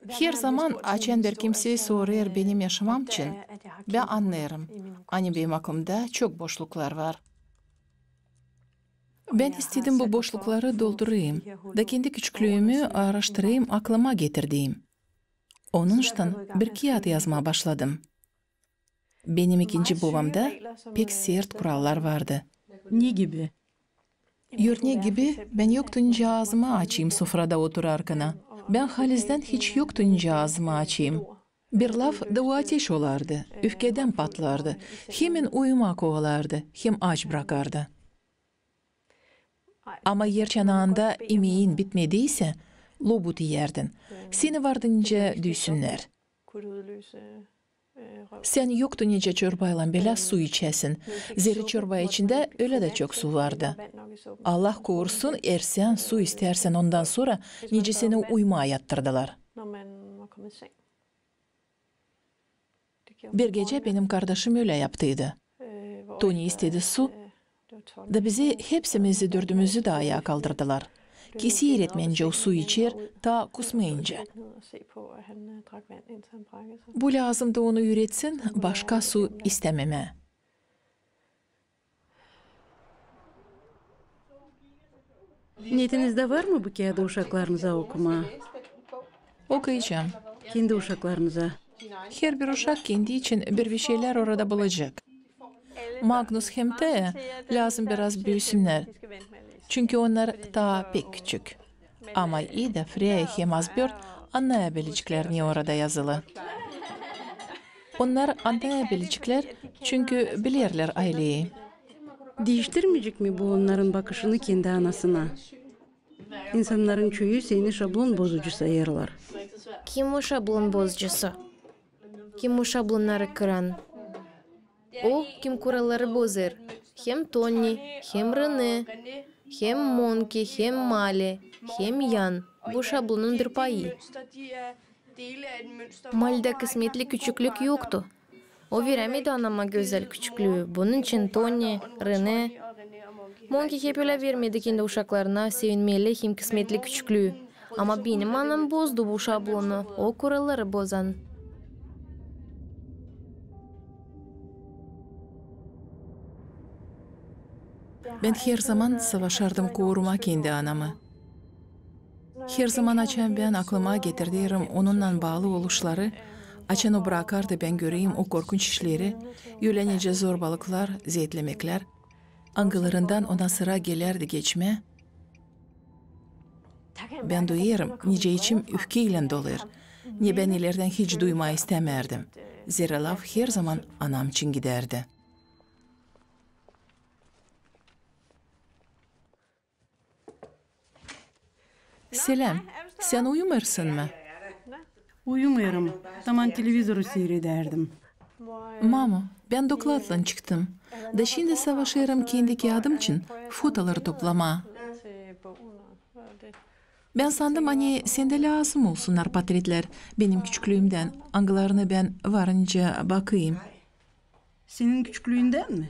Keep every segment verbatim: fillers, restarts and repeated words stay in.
Herzaman, açan bir kimsey sorêr benim yaşamam için, bän annêêrım, ani benim aklımda çok boşluklar var. Bän istedim bu boşlukları doldurayım da kendi küçüklüümü aaraştırayım, aklıma getireyim. Onuştan bir kiyat yazmaa başladım. Benim ikinci boomamda pek sert kurallar vardı. Ne gibi? Örnek gibi, bän yoktu nicä aazımı açayım sofrada oturarkana. Bän halizdän hiç yoktu nicä aazımı açayım. Bir laf da o ateş olardı, öfkedän patlardı, hemen uyumaa kovalardı hem aç brakardı. Ama eer çanaanda imeyin bitmediysä, lobut iyärdin. Seni vardı nicä düüsünnär. Sän yoktu nicä çorbaylan belä su içäsin, zerä çorba içindä ölä dä çok su vardı. Allah korusun, eer sän su istärsän ondan sora, nicä seni uyumaa yattırdılar. Bir gecä benim kardaşım ölä yaptıydı. Toni istedi su, da bizi hepsimizi dördümüzü dä ayaa kaldırdılar. Kesi iiretmeyncä o su içer, taa kusmayınca. Bu lääzımdı onu üüretsin başka su istämemää. Niyetinizdä var mı bu kiyaadı uşaklarınıza okumaa? Okuyacam. Kendi uşaklarınıza? Herbir uşak kendi için bir, bir şeylär orada bulacek. Magnus hem Tea lääzım biraz büüsünnär, çünkü onnar taa pek küçük. Ama Ida, Freya hem Asbjörn annayabileceklär, ne orada yazılı. Onnar annayabileceklär, çünkü bilerlär ayleyi. Diiştirmeyecek mi bu onnarın bakışını kendi anasına? İnsannarın çoyu seni şablon bozucu sayêrlar. Kim o şablon bozucusu? Kim o şablonnarı kıran? O, kim kuralları bozêr. Hem Toni, hem Rene, hem Monki, hem Mali, hem Yan. Bu şablonun bir payı. Malidä kısmetli küçüklük yoktu. O verämedi anama gözäl küçüklüü. Bunun için Toni, Rene, Monki hep ölä vermedi kendi uşaklarına sevinmeli hem kısmetli küçüklüü. Ama benim anam bozdu bu şablonu, o kuralları bozan. Bän herzaman savaşardım korumaa kendi anamı. Herzaman, açan bän aklıma getirderim onunnan baalı oluşları, açan o brakardı bän göreyim o korkunç işleri, ölä nicä zorbalıklar, zeetlemeklär, angılarından ona sıra gelärdi geçmää, bän duyêrım, nicä içim öfkeylän dolêr, ne bän ilerdän hiç duymaa istämärdim. Zerä laf herzaman anam için gidärdi. Seläm. Sän uyumêêrsın mı? Uyumêêrım. Taman televizoru siiredärdim. Mamo, bän dokladlan çıktım. Da şindi savaşêrım kendi kiyaadım için fotoları toplamaa. Bän sandım, ani sendä lääzım olsunnar patretlär benim küçüklüümdän, angılarını bän varınca bakayım. Senin küçüklüündän mi?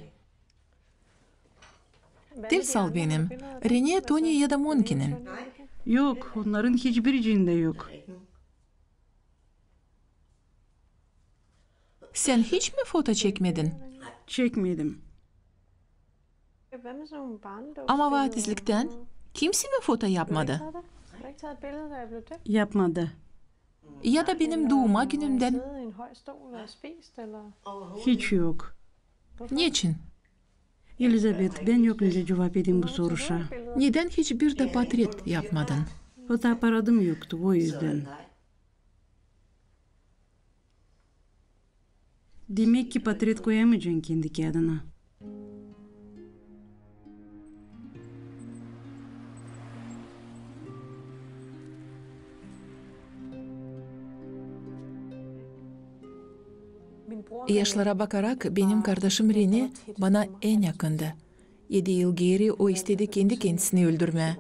Diil salt benim. Rene, Toni ya da Monkinin. Yok, onnarın hiçbiricindä yok. Sän hiç mi foto çekmedin? Çekmedim. Ama vaatizliktän kimsey mi foto yapmadı? Yapmadı. Ya da benim duuma günümdän? Hiç yok. Neçin? Elizabet, bän yok nicä cuvap edeyim bu soruşa. Nedän hiçbir dä patret yapmadın? Fotoaparadım yoktu, o üzdän. Demäk ki, patret koyamaycan kendi kiyadına. Yaşlara bakarak, benim kardaşım Rene bana en yakındı. Edi yıl geeri o istedi kendi kendisini öldürmää.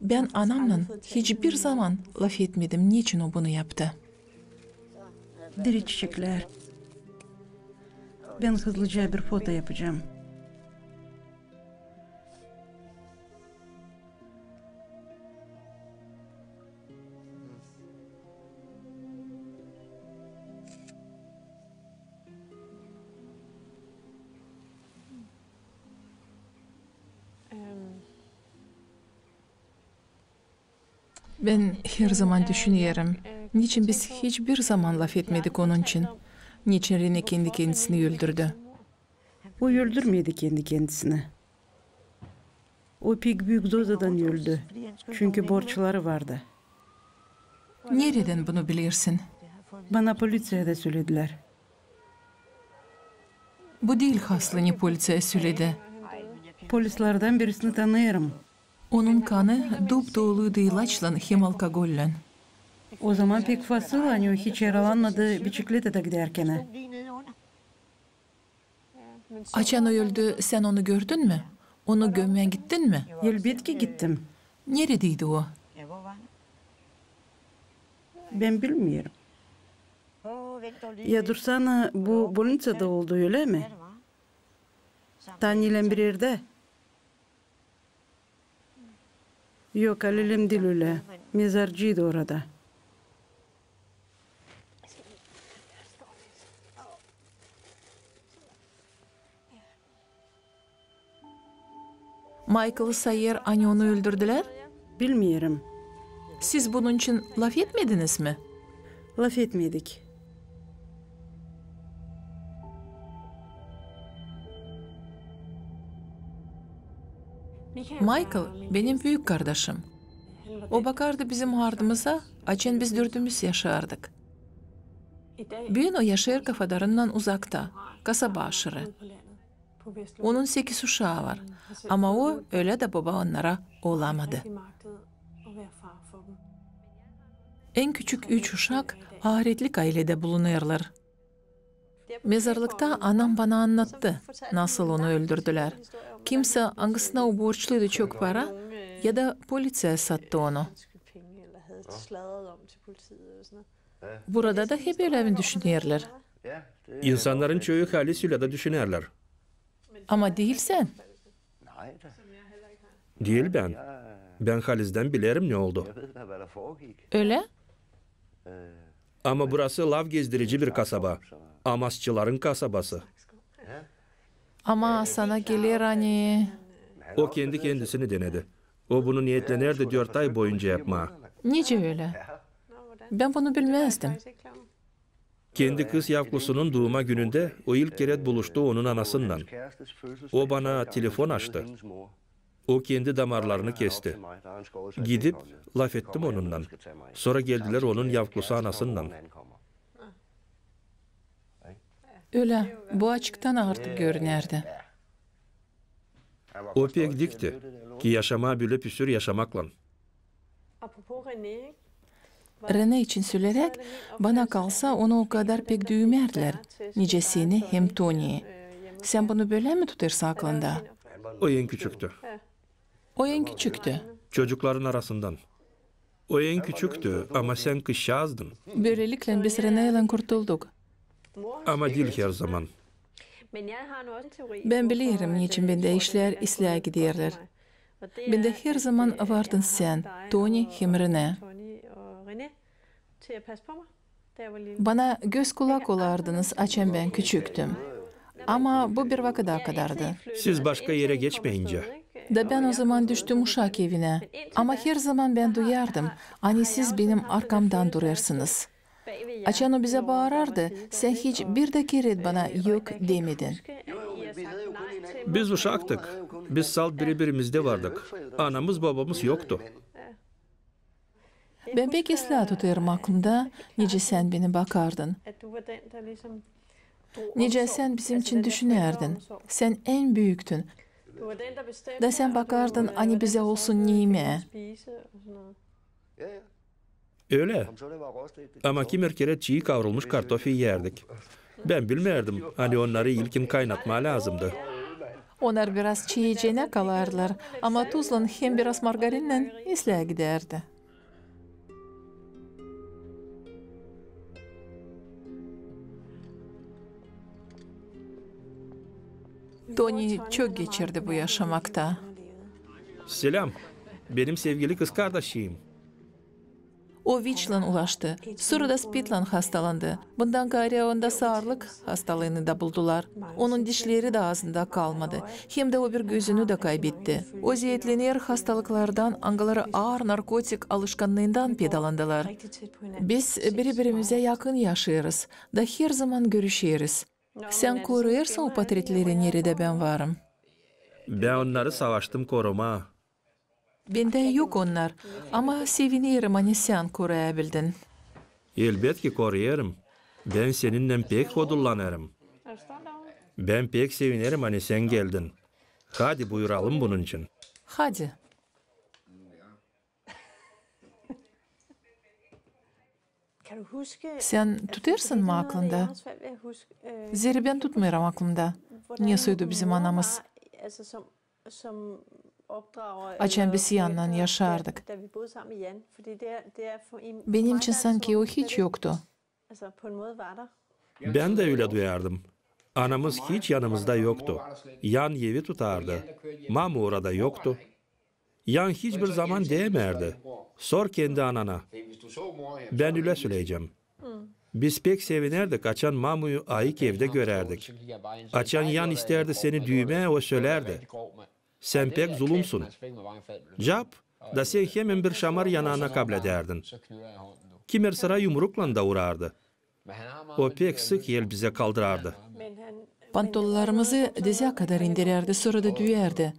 Bän anamnan hiçbir zaman lafetmedim, neçin o bunu yaptı. Diri çiçeklär. Bän hızlıca bir foto yapacam. Bän herzaman düşünerim, neçin biz hiç bir zaman lafetmedik onunçun, neçin Rene kendi-kendisini öldürdü. O öldürmedi kendi-kendisini. O pek büük dozadan öldü, çünkü borçları vardı. Neredän bunu bilersin? Bana poliţiyada söledilär. Bu diil haslı, ne poliţiya söledi. Polislerdän birisini tanıyêrım. Onun kanı dop-doluydu ilaçlan hem alkogollän. O zaman pek fasıl, ani o hiç yaralanmadı biçikletada gidärkenä. Açan o öldü, sän onu gördün mü? Onu gömmää gittin mi? Elbetki gittim. Neredäydi o? Bän bilmeerim. Ya dursana, bu bolniţada oldu, ölä mi? Tanilän bir erdä. Yok, alelem diil ölä. Mezarcıydı orada. Mayklı sayêr, ani onu öldürdülär? Bilmeerim. Siz bunun için lafetmediniz mi? Lafetmedik. Maykl benim büük kardaşım. O bakardı bizim ardımıza, açan biz dördümüz yaşardık. Büün o yaşêêr kafadarından uzakta, kasaba aşırı. Onun sekiz uşaa var, ama o ölä dä boba onnara olamadı. En küçük üç uşak ahiretlik ayledä bulunêrlar. Mezarlıkta anam bana annattı, nasıl onu öldürdülär. Kimsä, angısına o borçluydu çok para, ya da poliţiyaya sattı onu. Burada da hep ölä mi düşünerlär? İnsannarın çoyu halis ölä dä düşünerlär. Ama diil sän. Diil bän. Bän halizdän bilerim, ne oldu. Ölä? Ama burası laf gezdirici bir kasaba. Amasçıların kasabası. Ama sana geler, ani... O kendi-kendisini denedi. O bunu neetlenerdi dört ay boyunca yapmaa. Nicä ölä? Bän bunu bilmäzdim. Kendi kız yavkusunun duuma günündä o ilk kerä buluştu onun anasınnan. O bana telefon açtı. O kendi damarlarını kesti. Gidip lafettim onunnan. Sora geldilär onun yavkusu anasınnan. Ölä, bu açıktan artık görünärdi. O pek dikti, ki yaşamaa bölä püsür yaşamaklan. Rene için söleräk, bana kalsa, onu o kadar pek düümärdilär, nicä seni hem Toniyi. Sän bunu bölä mi tutêrsın aklında? O en küçüktü. O en küçüktü. Çocukların arasından. O en küçüktü, ama sän kızçaazdın. Bölelikle biz Reneylän kurtulduk. Ama diil herzaman. Bän bilerim, neçin bendä işlär islää giderlär. Bendä herzaman vardın sän, Toni hem Rene. Bana göz-kulak olardınız, açan bän küçüktüm. Ama bu bir vakıda kadardı. Siz başka erä geçmeyincä. Da bän ozaman düştüm uşak evinä. Ama herzaman bän duyardım, ani siz benim arkamdan durêrsınız. Açan o bizä baarardı, sän hiç bir dä kerä bana yok demedin. Biz uşaktık. Biz salt biri-birimizdä vardık. Anamız-bobamız yoktu. Bän pek islää tutêrım aklımda, nicä sän beni bakardın. Nicä sän bizim için düşünärdin. Sän en büüktün. Da sän bakardın, ani bizä olsun ne imää. Ölä. Ama kimi kerä çii kavrulmuş kartof iyärdik. Bän bilmärdim, ani onnarı ilkin kaynatmaa lääzımdı. Onnar biraz çiiyeceenä kalardılar, ama tuzlan hem biraz margarinnän islää gidärdi. Toni çok geçirdi bu yaşamakta. Selam. Benim sevgili kızkardaşçıım. O VIŞ-län ulaştı. Sora da SPID-län hastalandı. Bundan gaarı onda saarlık hastalıını da buldular. Onun dişleri dä aazında kalmadı. Hem dä o bir gözünü dä kaybetti. O zeetlener hastalıklardan, angıları aar narkotik alışkannıından pedalandılar. Biz biri-birimizä yakın yaşêêrız da herzaman görüşeriz. Sän koruyêrsın o portretleri, neredä bän varım? Bän onnarı savaştım korumaa. Bendä yok onnar, ama sevinerim, ani sän koruyabildin. Elbetki koruyêrım. Bän seninnän pek hodullanêrım. Bän pek sevinerim, ani sän geldin. Hadi buyuralım bunun için. Hadi. Sän tutêrsın mı aklında? Zerä bän tutmêêrım aklımda, ne soydu bizim anamız, açan biz Yannan yaşardık. Benim için sanki o hiç yoktu. Bän dä ölä duyardım. Anamız hiç yanımızda yoktu. Yan evi tutardı. Mamu orada yoktu. Yan hiçbir zaman deemärdi: "Sor kendi anana." Bän ölä söleyecäm. Biz pek sevinerdik, açan Mamuyu ayık evdä görärdik. Açan Yan istärdi seni düümää, o sölärdi: "Sän pek zulumsun. Cap, da sän hemen bir şamar yanana kabledärdin." Kimer sıra yumruklan da urardı. O pek sık el bizä kaldırardı. Pantollarımızı dizä kadar indirärdi, sora da düüyärdi.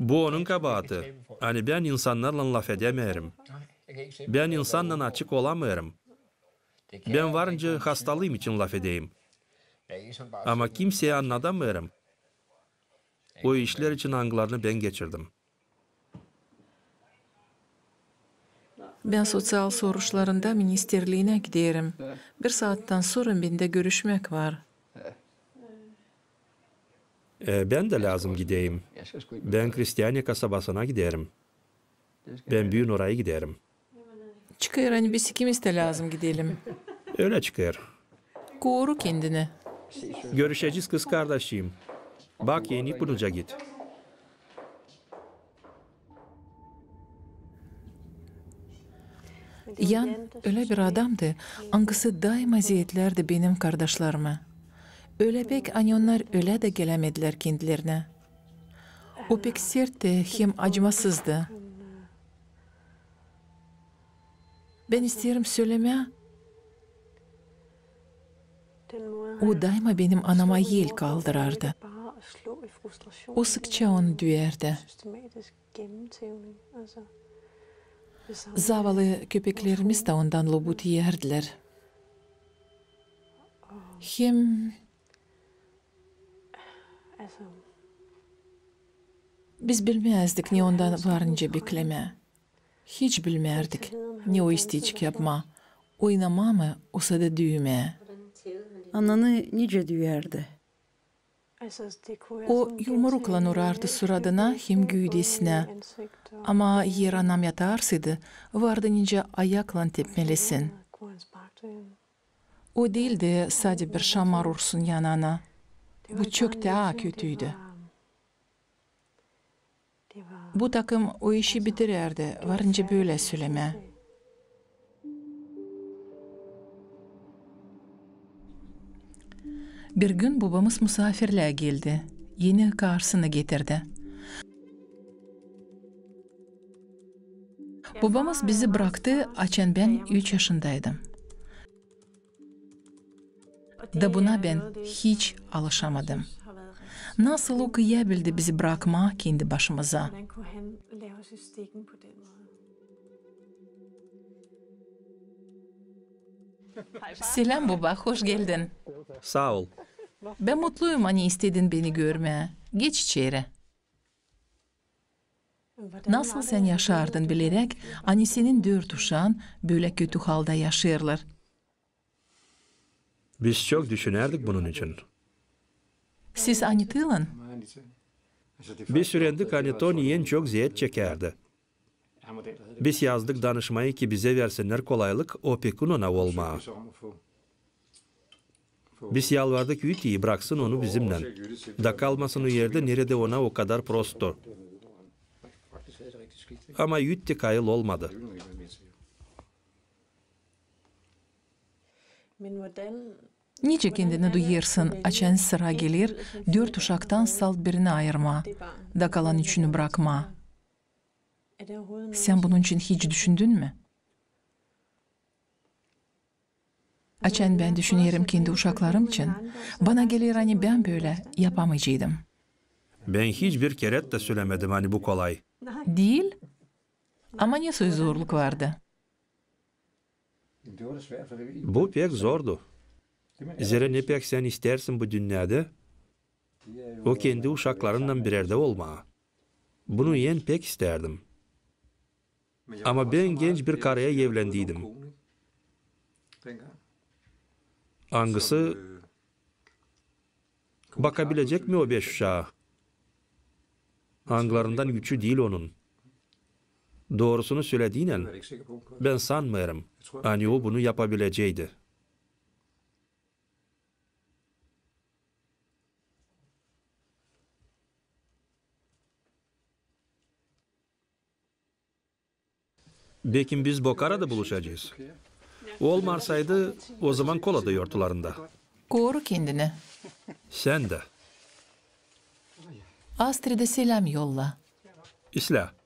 Bu onun kabaatı, ani bän insannarlan lafedämeerim. Bän insannan açık olamêêrım. Bän varınca hastalıım için lafedeyim. Ama kimseyä annadamêêrım o işlär için, angılarını bän geçirdim. Bän soţial soruşlarında ministerliinä giderim. Bir saattan sora bendä görüşmäk var. E, bän dä lääzım gideyim. Bän Kristiane kasabasına giderim. Bän büün orayı giderim. Çıkêr, ani biz ikimiz dä lääzım gidelim. Ölä çıkêr. Koru kendini. Görüşecez, kızkardaşım. Bak, eni punuca git. Yan ölä bir adamdı, angısı daima zeetlärdi benim kardaşlarımı. Ölä pek, ani onnar ölä dä gelämedilär kendilerinä. O pek sertti hem acımasızdı. Bän isteerim sölemää, o daima benim anama el kaldırardı. O sıkça onu düüyärdi. Zavalı köpeklerimiz dä ondan lobut iyärdilär. Hem biz bilmäzdik, ne ondan varınca beklemää. Hiç bilmärdik, ne o isteyecek yapmaa, oynamaa mı, osa da düümää. Ananı nicä düüyärdi? O yumruklan urardı suradına hem güüdesinä, ama er anam yatarsaydı, vardı nicä ayaklan tepmelisin. O diildi sade bir şamar ursun yanana. Bu çok taa kötüydü. Bu takım o işi bitirärdi, varınca bölä sölemää. Bir gün bobamız musaafirlää geldi. Eni karsını getirdi. Bobamız bizi braktı, açan bän üç yaşındaydım. Da buna bän hiç alışamadım. Nasıl o kıyabildi bizi brakmaa kendi başımıza? Seläm, boba, hoş geldin. Saa ol. Bän mutluyum, ani istedin beni görmää. Geç içeri. Nasıl sän yaşardın bileräk, ani senin dört uşaan bölä kötü halda yaşêêrlar? Biz çok düşünärdik bunun için. Siz Anitaylan? Biz üürendik, Aniton en çok zeet çekärdi. Biz yazdık danışmayı, ki bizä versinnär kolaylık opekun ona olmaa. Biz yalvardık Üttiyi, braksın onu bizimnän. Da kalmasın o erdä, neredä ona o kadar prosto. Ama üt te kayıl olmadı. Nicä kendini duyêrsın, açan sıra geler dört uşaktan salt birini ayırmaa, da kalan üçünü brakmaa? Sän bunun için hiç düşündün mü? Açan bän düşünerim kendi uşaklarım için, bana geler, ani bän bölä yapamayceydım. Bän hiç bir kerä tä sölämedim, ani bu kolay. Diil. Ama ne soy zorluk vardı? Bu pek zordu. Zerä ne pek sän isteersin bu dünnedä, o kendi uşaklarınnan bir erdä olmaa. Bunu en pek isteerdim. Ama bän genç bir karıya evlendiydim, angısı bakabilecek mi o beş uşaa, angılarından üçü diil onun? Doorusunu sölediynän, bän sanmêêrım, ani o bunu yapabileceydi. Bekim biz Bokarada buluşacez? Olmarsaydı, o zaman Kolada yortularında. Koru kendini. Sän dä. Astridä selâm yolla. İslää.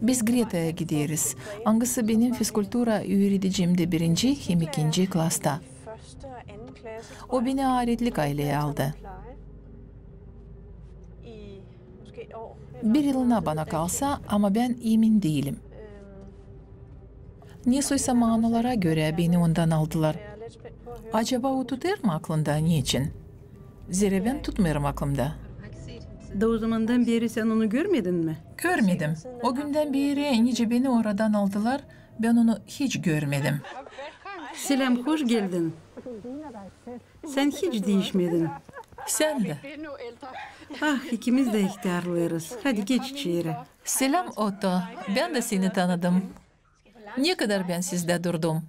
Biz Gretaya gideriz, angısı benim fizkultura üüredicimdi birinci hem ikinci klasta. O beni aaretlik ayleyä aldı. Bir yılına bana kalsa, ama bän emin diilim. Nesoysa maanalara görä beni ondan aldılar. Acaba o tutêr mı aklında, neçin? Zerä bän tutmêêrım aklımda. Da o zamandan beeri sän onu görmedin mi? Görmedim. O gündän beeri, nicä beni oradan aldılar, bän onu hiç görmedim. Selâm, hoş geldin. Sän hiç diişmedin. Sän dä. Ah, ikimiz dä ihtärlêêrız. Hadi geç içeri. Selâm, Otto. Bän dä seni tanıdım. Ne kadar bän sizdä durdum?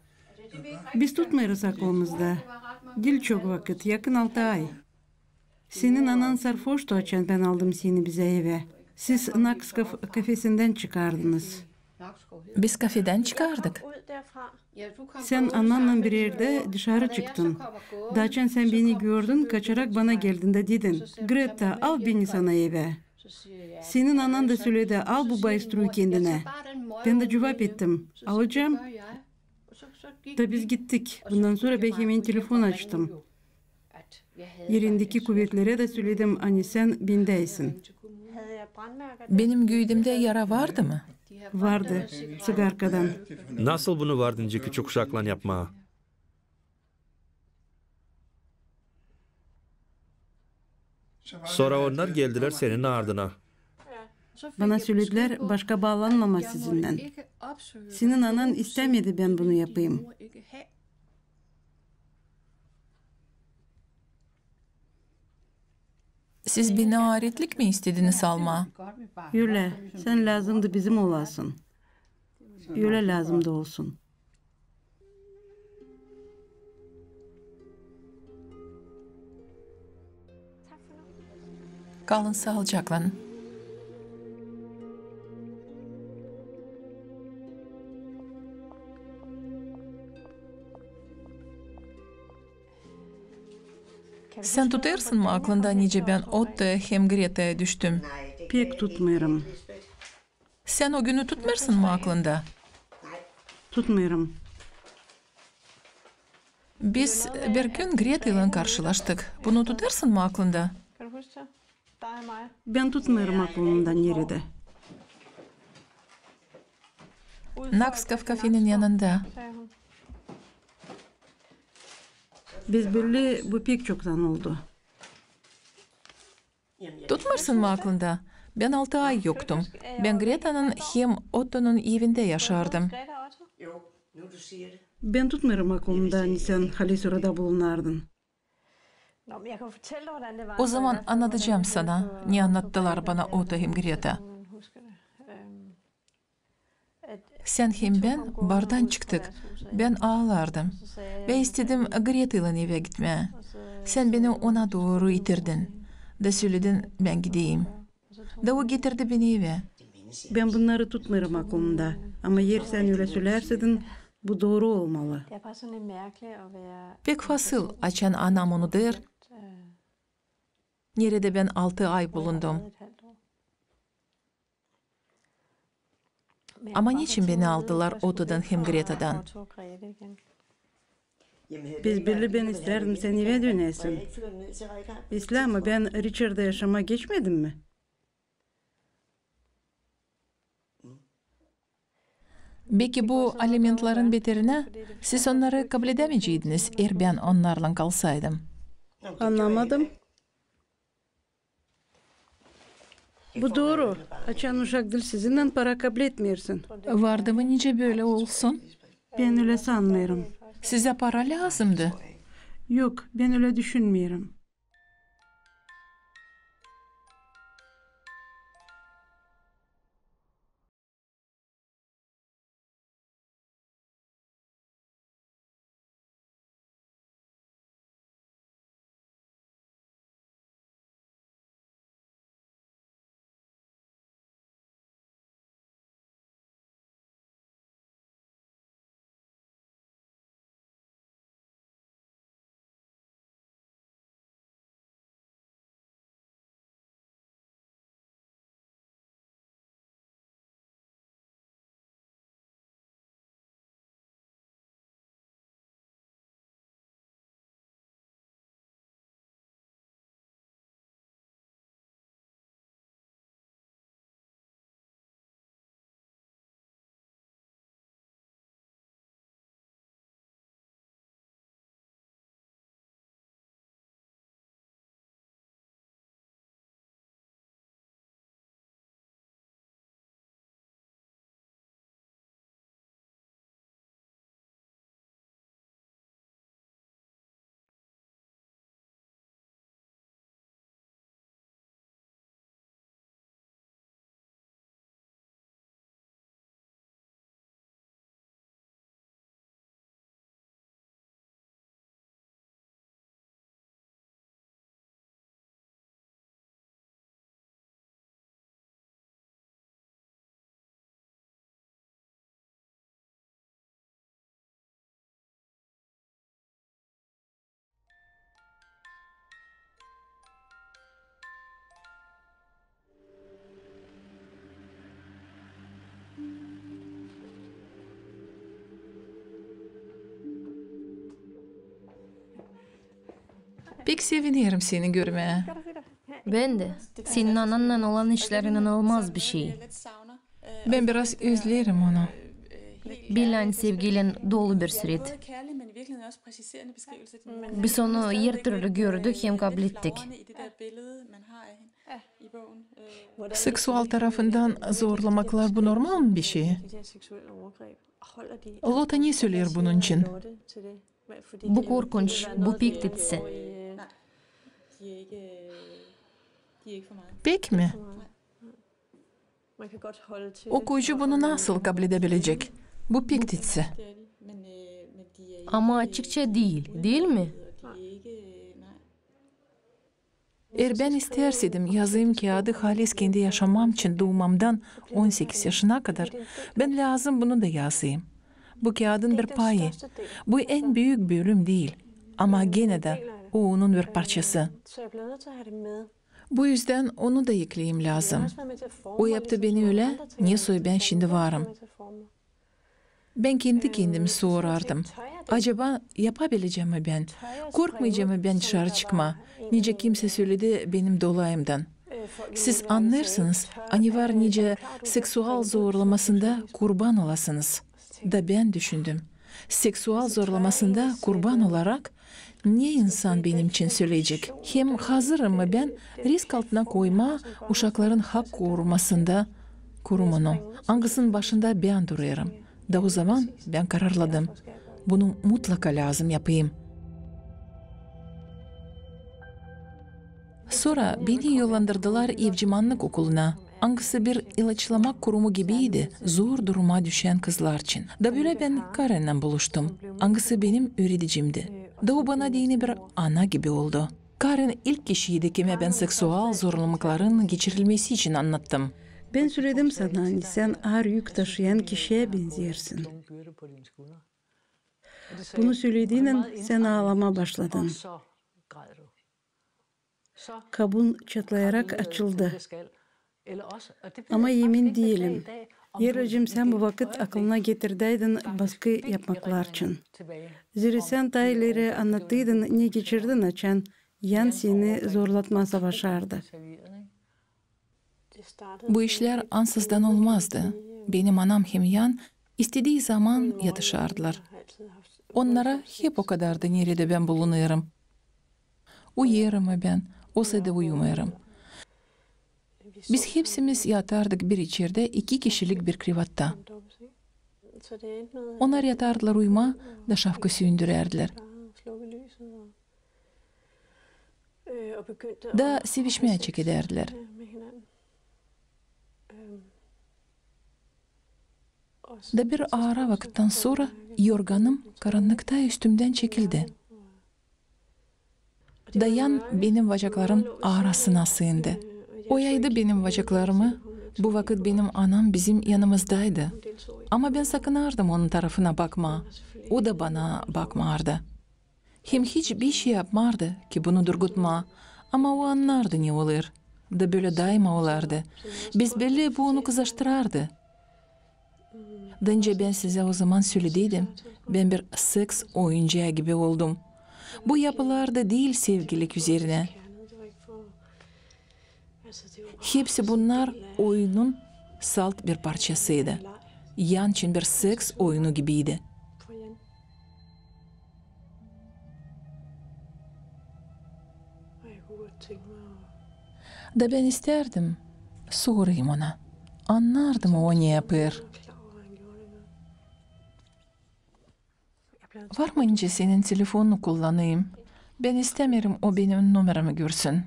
Biz tutmêêrız aklımızda. Diil çok vakıt, yakın altı ay. Senin anan sarfoştu, açan bän aldım seni bizä evä. Siz Nakskov kafesindän çıkardınız. Biz kafedän çıkardık. Sän anannan bir erdä dışarı çıktın. Da açan sän beni gördün, kaçarak bana geldin da dedin: "Greta, al beni sana evä." Senin anan da söledi: "Al bu baystruyu kendinä." Bän dä cuvap ettim: "Alacam." Da biz gittik. Bundan sora bän hemen telefon açtım. Erindeki kuvetlerä dä söledim, ani sän bendäysin. Benim güüdümdä yara vardı mı? Vardı, ţigarkadan. Nasıl bunu vardınca küçük uşaklan yapmaa? Sora onnar geldilär senin ardına. Bana söledilär, başka baalanmamaa sizinnän. Senin anan istämedi, bän bunu yapayım. Siz beni aaretlik mi istediniz almaa? Ölä, sän lääzımdı bizim olasın. Ölä lääzımdı olsun. Kalın saalıcaklan. Sän tutêrsın mı aklında, nicä bän Ottoya hem Gretaya düştüm? Pek tutmêêrım. Sän o günü tutmêêrsın mı aklında? Tutmêêrım. Biz bir gün Gretaylan karşılaştık. Bunu tutêrsın mı aklında? Bän tutmêêrım aklımda neredä. Nakskov kafenin yanında. Biz bölä, bu pek çoktan oldu. Tutmêêrsın mı aklında? Bän altı ay yoktum. Bän Gretanın hem Ottonun evindä yaşardım. Bän tutmêêrım aklımda, ani sän halis orada bulunardın. O zaman annadacam sana, ne annattılar bana Otto hem Greta. Sän hem bän bardan çıktık. Bän aalardım. Bän istedim Gretaylan evä gitmää. Sän beni ona dooru itirdin. Da söledin, bän gideyim. Da o getirdi beni evä. Bän bunnarı tutmêêrım aklımda. Ama eer sän ölä sölärsän, bu dooru olmalı. Pek fasıl, açan anam onu deer, neredä bän altı ay bulundum. Ama neçin beni aldılar Ottodan hem Gretadan? Biz billi, bän istärdim, sän evä dönäsin. İslää, ama bän Richarda yaşamaa geçmedim mi? Beki bu alimentların beterinä siz onnarı kabledämeyceydiniz, eer bän onnarlan kalsaydım? Annamadım. Bu dooru. Açan uşak diil sizinnän, para kabletmeersin. Vardı mı nicä bölä olsun? Bän ölä sannêrım. Sizä para lääzımdı? Yok, bän ölä düşünmeerim. Pek sevinerim seni görmää. Bän dä. Senin anannan olan işlär inanılmaz bir şey. Bän biraz özleerim onu. Bilän sevgiylän dolu bir suret. Biz onu her türlü gördük hem kablettik. Seksual tarafından zorlamaklar, bu normal mı bir şey? Lotta ne söleer bunun için? Bu korkunç, bu pek tepsi. Pek mi? Okuyucu bunu nasıl kabledebilecek? Bu pek tepsi. Ama açıkça diil, diil mi? Eer bän isteerseydim, yazayım kiyaadı halis kendi yaşamam için duumamdan on sekiz yaşına kadar, bän lääzım bunu da yazayım. Bu kiyaadın bir payı. Bu en büük bölüm diil. Ama genä dä o onun bir parçası. Bu üzdän onu da ekleyim lääzım. O yaptı beni ölä, nesoy bän şindi varım. Bän kendi-kendimi sorardım: acaba yapabilecäm mi bän? Korkmayacam mı bän dışarı çıkmaa, nicä kimsä söledi benim dolayımdan? Siz annêêrsınız, ani var nicä seksual zorlamasında kurban olasınız. Da bän düşündüm: seksual zorlamasında kurban olarak ne insan benim için söleyecek? Hem hazırım mı bän risk altına koymaa uşakların hak korumasında kurumunu, angısının başında bän durêrım? Da ozaman bän kararladım: bunu mutlaka lääzım yapayım. Sora beni yollandırdılar evcimannık okuluna. angısı bir ilaçlamak kurumu gibiydi zor duruma düşän kızlar için. Da bölä bän Karennän buluştum, angısı benim üüredicimdi. Da o bana deyni bir ana gibi oldu. Karen ilk kişiydi, kimä bän seksual zorlamakların geçirilmesi için annattım. Bän söledim sana, ani sän aar yük taşıyan kişiyä benzersin. Bunu sölediyni sän aalamaa başladın. Kabuun çatlayarak açıldı. Ama emin diilim. Heracım, sän bu vakıt aklına getirdäydin baskı yapmaklar için. Zerä sän taa ileri annattıydın, ne geçirdin, açan Jan seni zorlatmaa savaşardı. Bu işlär ansızdan olmazdı. Benim anam hem Jan istedii zaman yatışardılar. Onnara hep o kadardı, neredä bän bulunêrım. Uyuyêrım mı bän, osa da uyumêêrım. Biz hepsimiz yatardık bir içerdä, iki kişilik bir krivatta. Onnar yatardılar uyumaa da şafkı süündürärdilär. Da sevişmää çekedärdilär. Da bir ara vakıttan sora yorganım karannıkta üstümdän çekildi. Da Jan benim vacaklarım arasına sındı. O yaydı benim vacaklarımı. Bu vakıt benim anam bizim yanımızdaydı. Ama bän sakınardım onun tarafına bakmaa. O da bana bakmardı. Hem hiç bir şey yapmardı, ki bunu durgutmaa. Ama o annardı, ne olêr. Da bölä daima olardı. Besbelli bu onu kızaştırardı. Da nicä bän sizä o zaman sölediydim, bän bir seks oyuncağı gibi oldum. Bu yapılardı diil sevgilik üzerinä. Hepsi bunnar oyunun salt bir parçasıydı. Jan için bir seks oyunu gibiydi. Da bän istärdim sorayım ona, annardı mı o ne yapêr. Var mı nicä senin telefonunu kullanayım? Bän istämeerim o benim numeramı görsün.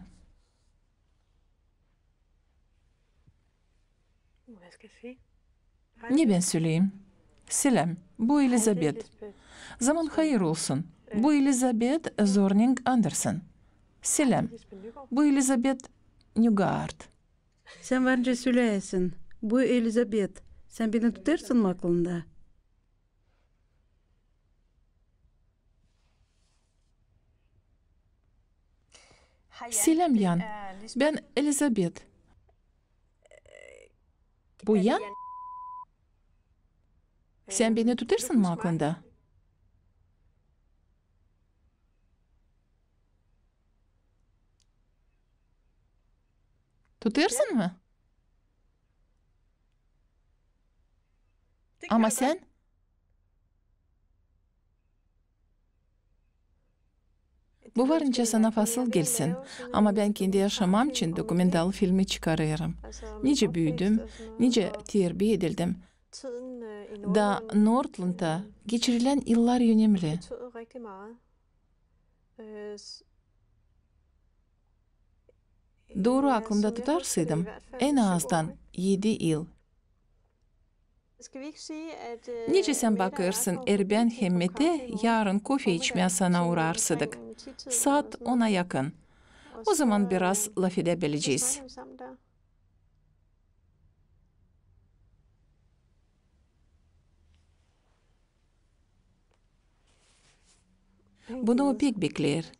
Ne bän söleyim? Seläm, bu Elizabet. Zaman hayır olsun. Bu Elizabet Zorning Andersen. Seläm, bu Elizabet Nygaard. Sän var nicä söläsin, bu Elizabet. Sän beni tutêrsın mı aklında? Seläm, Jan. Bän Elizabet. Bu Jan? Sän beni tutêrsın mı aklında? Tutêrsın mı? Ama sän? Bu var nicä sana fasıl gelsin, ama bän kendi yaşamam için dokumental filmi çıkarêrım. Nicä büüdüm, nicä terbiya edildim. Da Nordlandta geçirilän yıllar önemli. Dooru aklımda tutarsaydım, en azdan edi yıl. Nicä sän bakêrsın, eer bän hem Mete yarın kofe içmää sana uğrarsaydık, saat ona yakın. O zaman biraz lafedäbilecez. Bunu o pek bekleer.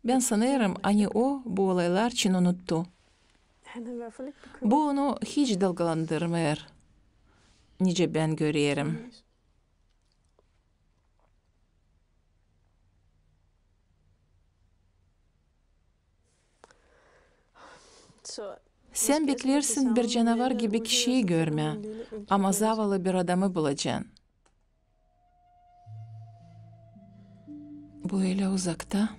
Bän sanêrım, ani o bu olaylar için unuttu. Bu onu hiç dalgalandırmêêr, nicä bän görerim. Sän beklersin bir canavar gibi kişiyi görmää, ama zavallı bir adamı bulacan. Bu ölä uzakta.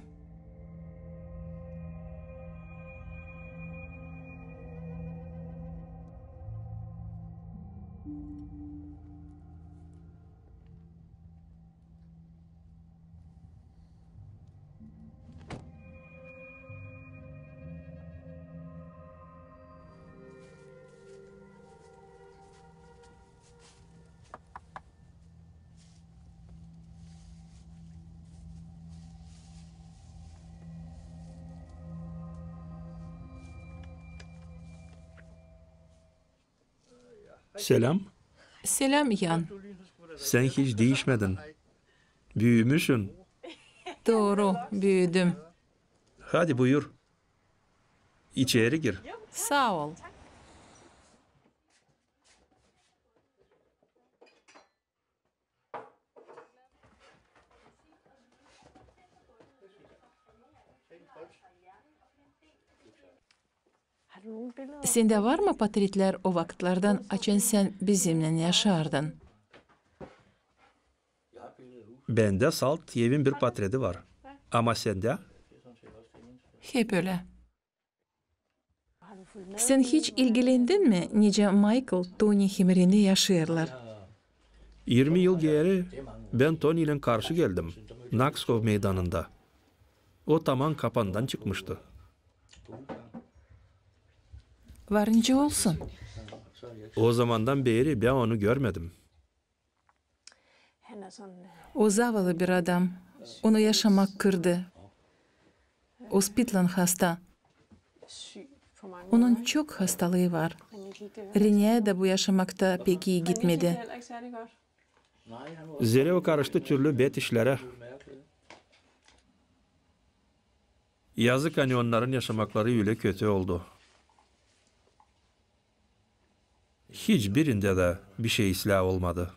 Selam. Selam, Yan. Sän hiç diişmedin. Büümüşün. Dooru, büüdüm. Hadi buyur. İçeri gir. Saa ol. Sendä var mı portretlär o vakıtlardan, açan sän bizimnän yaşardın? Bendä salt evin bir portreti var. Ama sendä? Hep ölä. Sän hiç ilgilendin mi, nicä Maykl, Toni hem Rene yaşêêrlar? İrmi yıl geeri bän Toniylän karşı geldim Nakskov meydanında. O taman kapandan çıkmıştı. Var nicä olsun. O zamandan beeri bän onu görmedim. O zaavallı bir adam. Onu yaşamak kırdı. O spidlän hasta. Onun çok hastalıı var. Reneyä dä bu yaşamakta pek ii gitmedi. Zerä o karıştı türlü bet işlerä. Yazık, ani onnarın yaşamakları ölä kötü oldu. Hiçbirindä dä bişey islää olmadı.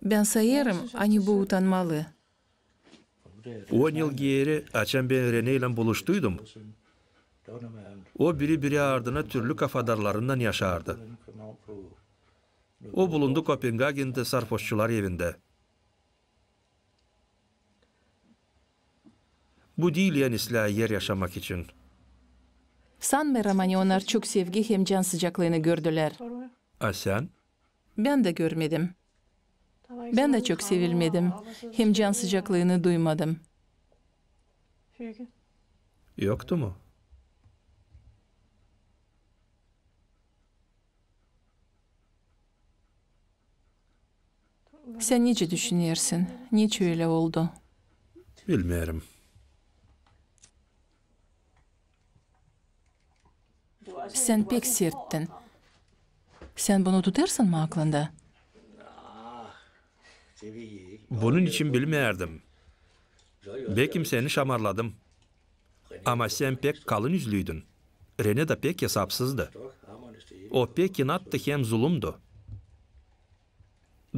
Bän sayêrım, ani bu utanmalı. On yıl geeri, açan bän Reneylän buluştuydum, o biri-biri ardına türlü kafadarlarınnan yaşardı. O bulundu Kopengagendä sarhoşçular evindä. Bu diil en islää er yaşamak için. Sanmêêrım, ani onnar çok sevgi hem cansıcaklıını gördülär. A sän? Bän dä görmedim. Bän dä çok sevilmedim hem cansıcaklıını duymadım. Yoktu mu? Sän nicä düşünersin, neçin ölä oldu? Bilmeerim. Sän pek serttin. Sän bunu tutêrsın mı aklında? Bunun için bilmeerdim. Bekim seni şamarladım. Ama sän pek kalın üzlüydün. Rene dä pek esapsızdı. O pek inattı hem zulumdu.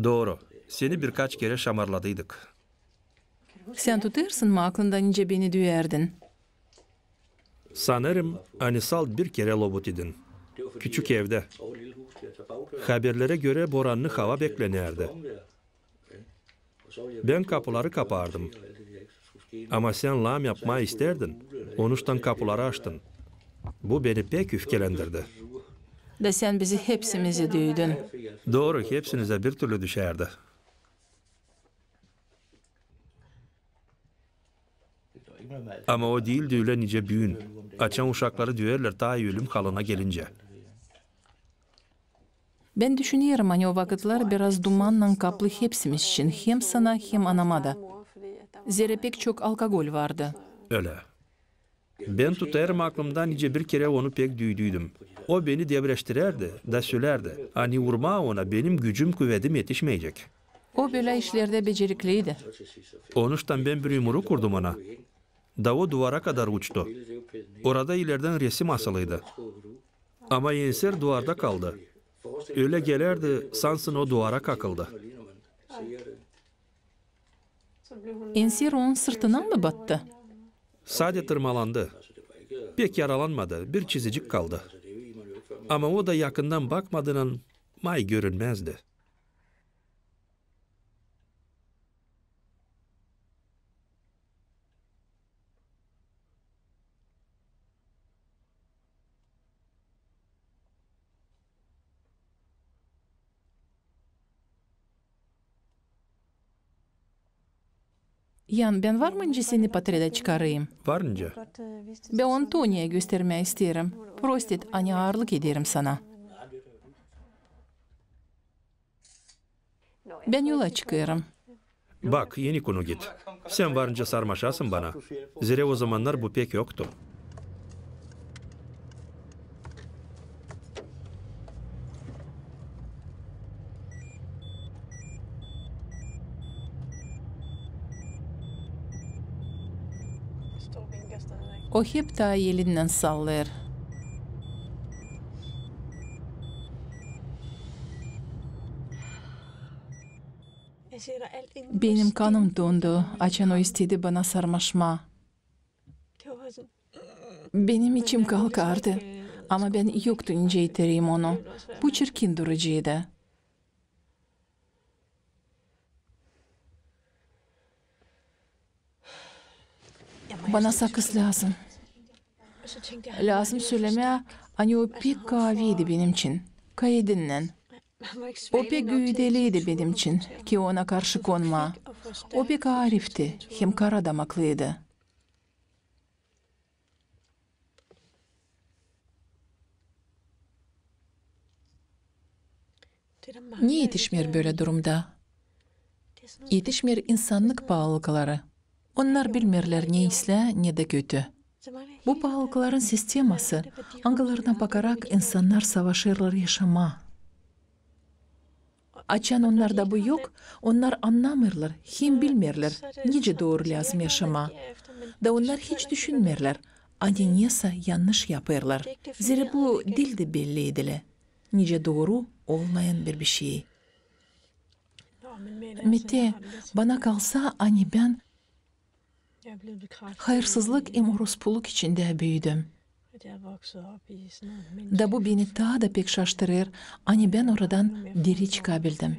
Dooru, seni birkaç kerä şamarladıydık. Sän tutêrsın mı aklında, nicä beni düüyärdin? Sanêrım, ani salt bir kerä lobut idin. Küçük evdä. Haberlerä görä, borannı hava beklenärdi. Bän kapuları kapardım. Ama sän laam yapmaa istärdin, onuştan kapuları açtın. Bu beni pek üfkelendirdi. Da sän bizi hepsimizi düüdün. Dooru, hepsinizä bir türlü düşärdi. Ama o diildi ölä nicä büün, açan uşakları düüyärlär taa ölüm halına gelincä. Bän düşünerim, ani o vakıtlar biraz dumannan kaplı hepsimiz için, hem sana, hem anama da. Zerä pek çok alkogol vardı. Ölä. Bän tutêrım aklımda, nicä bir kerä onu pek düüdüydüm. O beni debreştirärdi da sölärdi, ani urmaa ona benim gücüm, kuvedim etişmeyecek. O bölä işlerdä becerikliydi. Onuştan bän bir yumruk urdum ona. Da o duvara kadar uçtu. Orada ilerdän resim asılıydı. Ama enser duvarda kaldı. Ölä gelärdi, sansın o duvara kakıldı. Enser onun sırtına mı battı? Sade tırmalandı. Pek yaralanmadı, bir çizicik kaldı. Ama o da yakından bakmadıynan may görünmäzdi. Yan, bän var mı nicä seni potredä çıkarayım? Var nicä. Bän onu Toniyä göstermää isteerim. Prost et, ani aarlık ederim sana. Bän yola çıkêrım. Bak, enik onu git. Sän varınca sarmaşasın bana. Zerä o zamannar bu pek yoktu. O hep taa elinnän sallêêr. Benim kanım dondu, açan o istedi bana sarmaşmaa. Benim içim kalkardı, ama bän yoktu nicä itereyim onu. Bu çirkin duraceydı. Bana sakız lääzım. Lääzım sölemää, ani o pek kaaviydi benim için, kaidindän. O pek güüdeliydi benim için, ki ona karşı konmaa. O pek arifti, hem karadamaklı idi. Ne etişmeer bölä durumda? Etişmeer insannık paalılıkları. Onnar bilmeerlär ne islää, ne dä kötü. Bu paalılıkların sisteması, angılarına bakarak insannar savaşêrlar yaşamaa. Açan onnarda bu yok, onnar annamêêrlar, hem bilmeerlär, nicä dooru lääzım yaşamaa. Da onnar hiç düşünmeerlär, ani nesä yannış yapêrlar. Zerä bu diil dä belli edilä, nicä dooru olmayan bir bişey. Mete, bana kalsa, ani bän hayırsızlık hem orospuluk içindä büüdüm. Da bu beni taa da pek şaştırêr, ani bän oradan diri çıkabildim.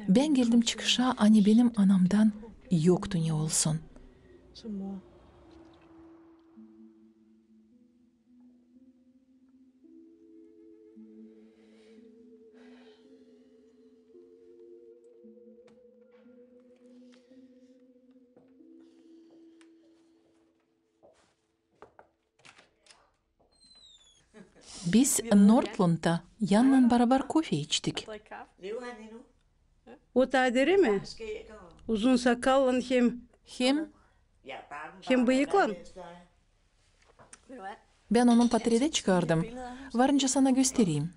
Bän geldim çıkışa, ani benim anamdan yoktu ne olsun. Biz Nordlundta Yannan barabar kofe içtik. O taa diri mi? Uzun sakallan hem, hem, hem bıyıklan? Bän onu portredä çıkardım. Varınca sana göstereyim.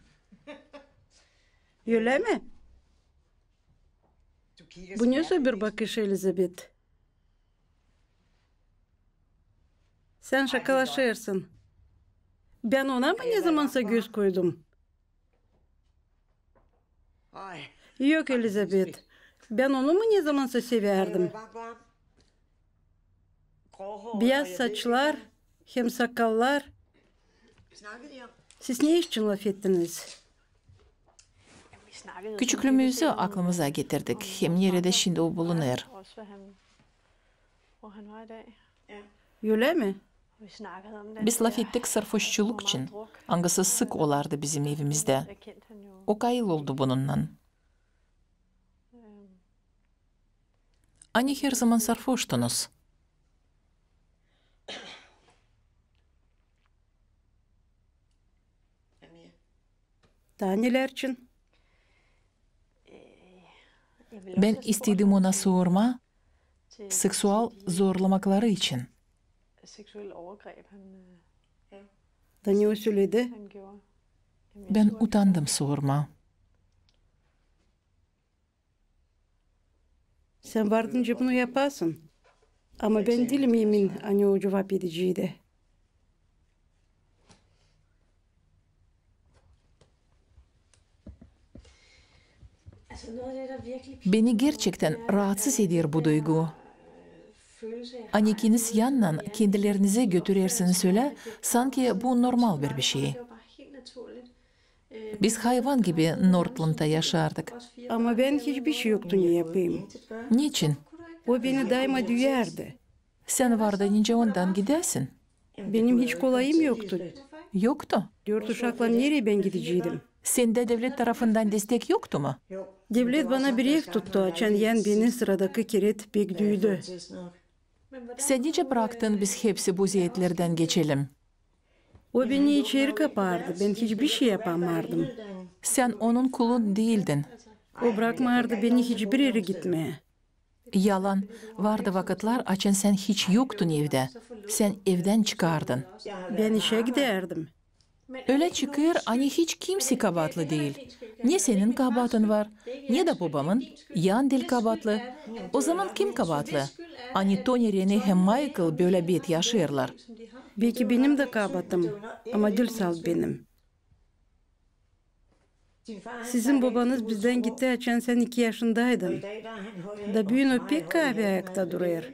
Ölä mi? Bu ne za bir bakış, Elizabet? Sän şakalaşêrsın. Bän ona mı nezamansa göz koydum? Yok, Elizabet. Bän onu mu nezamansa sevärdim? Biyaz saçlar hem sakallar. Siz ne için lafettiniz? Küçüklüümüzü aklımıza getirdik, hem neredä şindi o bulunêr. Ölä mi? Biz lafettik sarfoşçuluk için, angısı sık olardı bizim evimizdä. O kayıl oldu bununnan. Ani herzaman sarfoştunuz? Taa nelär için? Bän istedim ona sormaa seksual zorlamakları için. Da ne o söledi? Bän utandım sormaa. Sän vardınca bunu yapasın. Ama bän diilim emin, ani o cuvap edeceydi. Beni gerçektän raatsız eder bu duygu. Ani ikiniz Yannan kendilerinizi götürersiniz ölä, sanki bu normal bir bişey. Biz hayvan gibi Nordlundta yaşardık. Ama bän hiçbir şey yoktu ne yapayım. Neçin? O beni daima düüyärdi. Sän var da nicä ondan gidäsin? Benim hiç kolayım yoktu. Yoktu? Dört uşaklan nereyi bän gideceydim? Sendä devlet tarafından destek yoktu mu? Devlet bana bir ev tuttu, açan Yan beni sıradakı keret pek düüdü. Sän nicä braktın biz hepsi bu eziyetlerdän geçelim? O beni içeri kapardı, bän hiçbir şey yapamêrdım. Sän onun kulun diildin. O brakmêêrdı beni hiçbir erä gitmää. Yalan. Vardı vakıtlar, açan sän hiç yoktun evdä. Sän evdän çıkardın. Bän işä gidärdim. Ölä çıkêr, ani hiç kimsey kabaatlı diil. Ne senin kabaatın var, ne dä bobamın, Yandel kabaatlı. Ozaman kim kabaatlı? Ani Toni, Rene hem Maykl bölä bet yaşêêrlar. Beki benim dä kabaatım, ama diil salt benim. Sizin bobanız bizdän gitti, açan sän iki yaşındaydın. Da büün o pek kaavi ayakta durêr.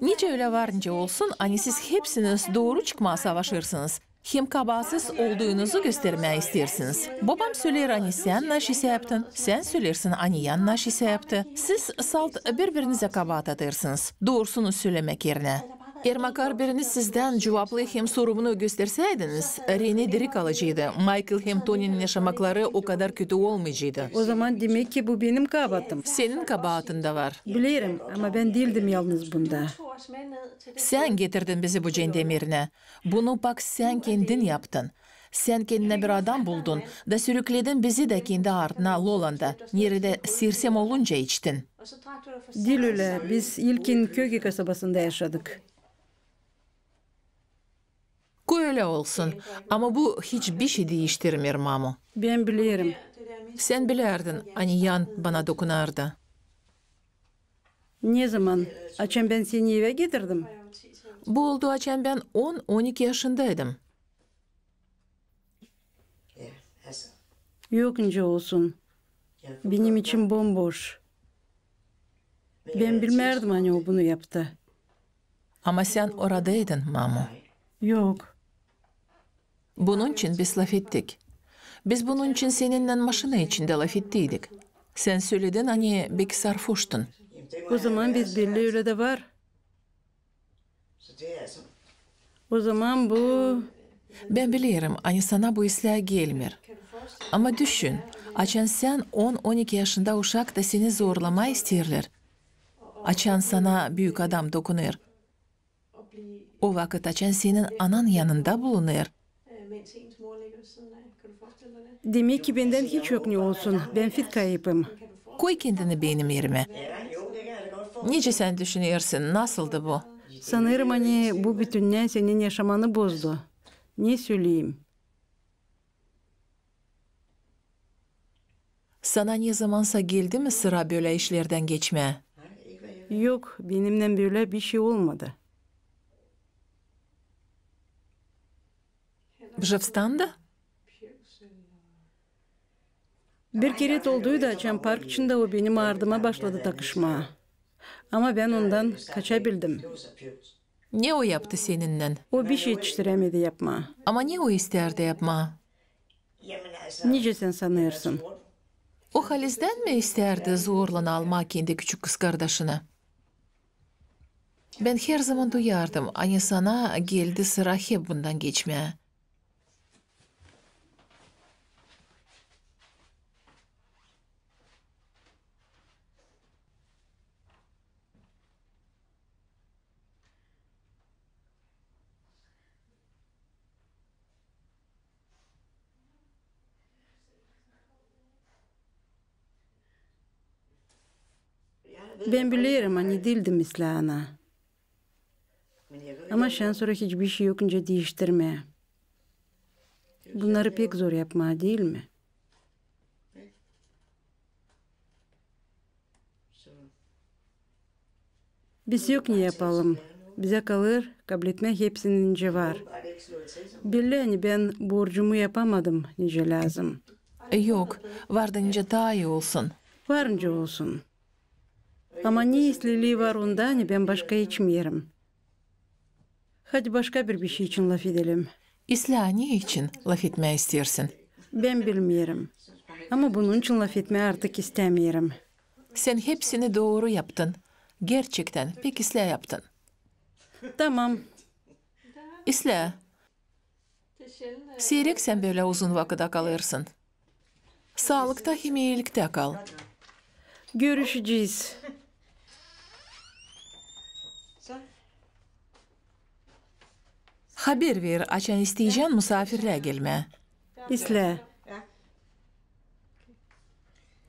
Nicä ölä var nicä olsun, ani siz hepsiniz dooru çıkmaa savaşêrsınız. Hem kabaatsız olduunuzu göstermää isteersiniz. Bobam söleer, ani sän naşeysä yaptın, sän söleersin, ani Yan naşeysä yaptı. Siz salt biri-birinizä kabaat atêrsınız. Doorusunu sölemää erinä. Eer makar birini sizdän cuvaplı hem sorumlu göstersäydiniz, Rene diri kalaceydı, Maykl hem Toninin yaşamakları o kadar kötü olmayaceydı. Ozaman demäk ki bu benim kabaatım. Senin kabaatın da var. Bilerim, ama bän diildim yalnız bunda. Sän getirdin bizi bu cendem erinä. Bunu pak sän kendin yaptın. Sän kendinä bir adam buldun da sürükledin bizi dä kendi ardına Lolanda, neredä sersem olunca içtin. Diil ölä, biz ilkin Köge kasabasında yaşadık. Köy ölä olsun, ama bu hiçbir şey diiştirmeer, mamu. Bän bilerim. Sän bilärdin, ani Yan bana dokunardı. Nezaman? Açan bän seni evä getirdim? Bu oldu, açan bän on, on iki yaşındaydım. Yok nicä olsun. Benim içim bomboş. Bän bilmärdim, ani o bunu yaptı. Ama sän oradaydın, mamu. Yok. Bunun için biz lafettik. Biz bunun için seninnän maşina içindä lafettiydik. Sän söledin, ani beki sarfoştun. Ozaman biz bellä ölä dä var. Ozaman bu... Bän bilerim, ani sana bu islää gelmeer. Ama düşün, açan sän on, on iki yaşında uşak da seni zorlamaa isteerlär. Açan sana büük adam dokunêr. O vakıt, açan senin anan yanında bulunêr. Demäk ki, bendän hiç yok ne olsun, bän fit kayıpım. Koy kendini benim erimä. Nicä sän düşünersin, nasıldı bu? Sanêrım, ani bu bütünnä senin yaşamanı bozdu. Ne söleyim? Sana nezamansa geldi mi sıra bölä işlerdän geçmää? Yok, benimnän bölä bir şey olmadı. Bževstanda? Bir kerä olduydu, açan park içindä o benim ardıma başladı takışmaa. Ama bän ondan kaçabildim. Ne o yaptı seninnän? O bir şey etiştirämedi yapmaa. Ama ne o istärdi yapmaa? Nicä sän sanêrsın? O halizdän mi istärdi zorlan almaa kendi küçük kızkardaşını? Bän herzaman duyardım, ani sana geldi sıra hep bundan geçmää. Bän bilerim, ani diildim islää ana. Ama şansora hiçbir şey yok nicä diiştirmää. Bunnarı pek zor yapmaa, diil mi? Biz yok ne yapalım. Bizä kalêr kabletmää hepsini nicä var. Bellä, ani bän borcumu yapamadım nicä lääzım. Yok, var da nicä taa ii olsun. Var nicä olsun. Ama ne islelii var onda, ani bän başka içmeerim. Hadi başka bir, bir şey için lafedelim. İslää, ne için lafetmää isteersin? Bän bilmeerim. Ama bunun için lafetmää artık istämeerim. Sän hepsini dooru yaptın. Gerçektän, pek islää yaptın. Tamam. İslää. Siirek sän bölä uzun vakıda kalêrsın. Saalıkta hem iiliktä kal. Görüşecez. Haber ver, açan isteyecän musaafirlää gelmää. İslää.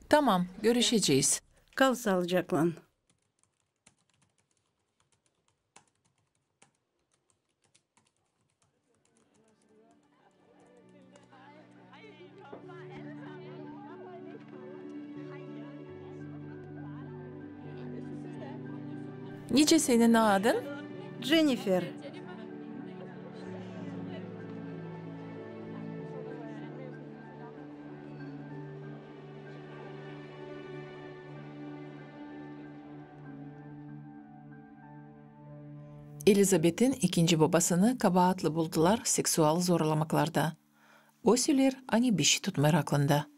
Tamam, görüşecez. Kal saalıcaklan. Nicä senin adın? Jennifer. Elizabetin ikinci bobasını kabaatlı buldular seksual zorlamaklarda. O söleer, ani bişey tutmêêr aklında.